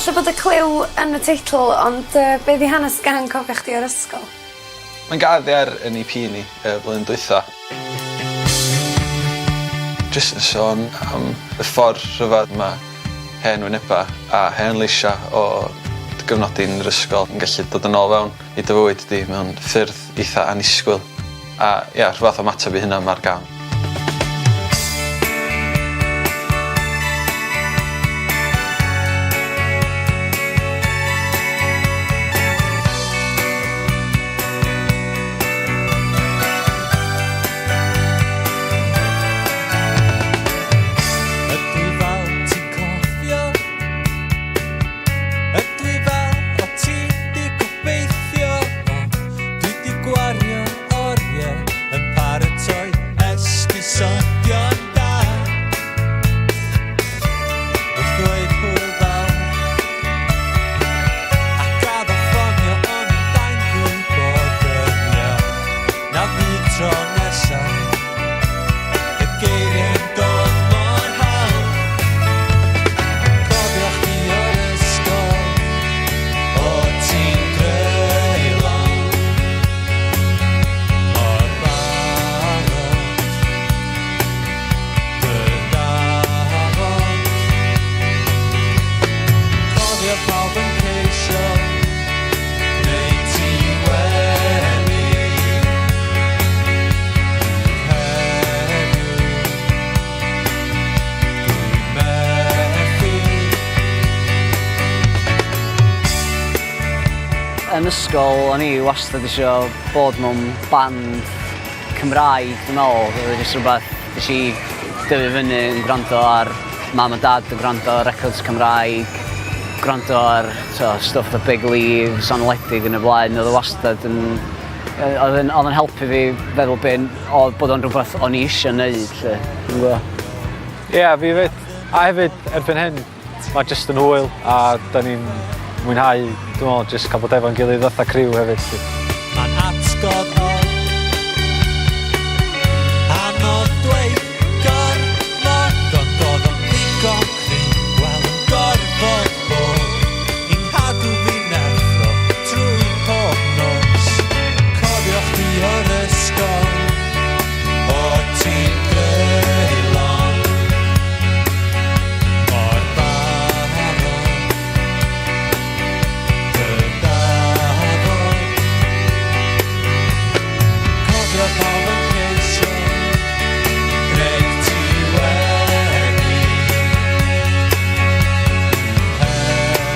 Falle bod y cliw yn y teitl ond yy be' 'di hanes gân Cofio Chdi o'r Ysgol? Mae'n gân oddi ar 'yn Ee Pee ni y flwyddyn dwytha. Jyst yn sôn am y ffor rhyfadd ma' hen wyneba a hen leisia o dy gyfnod di yn yr ysgol yn gallu dod yn ôl fewn i dy fywyd di mewn ffyrdd eitha annisgwyl. A ia rhyw fath o ymateb i hynna ma'r gân. Ydw i fel ti'n cofio? Ydw i fel o ti 'di gobeithio? Dwi 'di gwario oriau yn paratoi esgusodion da Wrth ddweud hwyl fawr A gaddo ffonio o'n i'n dau'n gwybod yn iawn Na fydd tro nesa Y geiriau'n dod mor hawdd Cofio chdi o'r ysgol O ti'n greulon Mor barod Dy dafod Cofio pawb yn ceisio Gwneud ti wenu Hyd heddiw Dwi'n methu. Yn ysgol o'n i wastad isio bod mewn band Cymraeg dwi me'wl oedd o jyst rwbath nesh i dyfu fyny yn gwrando ar mam a dad yn gwrando ar records Cymraeg gwrando ar t'o' stwff fatha Big Leaves, Anweledig yn y blaen o'dd o wastad yn yy o'dd yn o'dd yn helpu fi feddwl be' yn o'dd bod o'n rwbath o'n i isio neud 'lly. Dwi'n gwbo. Ie fi 'fyd. A hefyd erbyn hyn ma' jyst yn hwyl a 'dan ni'n mwynhau dwi me'wl jyst ca'l bod efo'n gilydd fatha criw hefyd 'lly. Ma'n atgof od Anodd dweud gormod ond o'dd o'n ddigon cry wel yn gorfod bod i nghadw fi'n effro trwy pob nos Cofio chdi o'r ysgol O ti'n greulon Mor barod Dy dafod Cofio pawb yn ceisio Gwneud ti wenu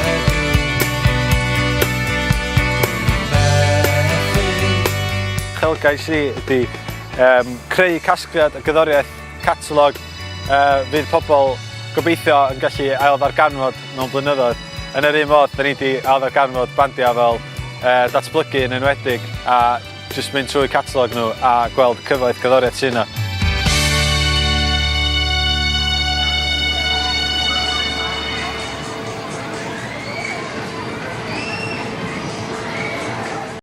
Heddiw Dwi'n methu. Uchelgais i ydi yym creu casgliad o gerddoriaeth catalog yy fydd pobl gobeithio yn gallu ail-ddarganfod mewn blynyddoedd. Yn yr un modd, da ni 'di ail-ddarganfod bandiau fel yy Datblygu yn enwedig a jyst mynd trwy catalog nhw a gweld cyfoeth gerddoriaeth sy' 'na.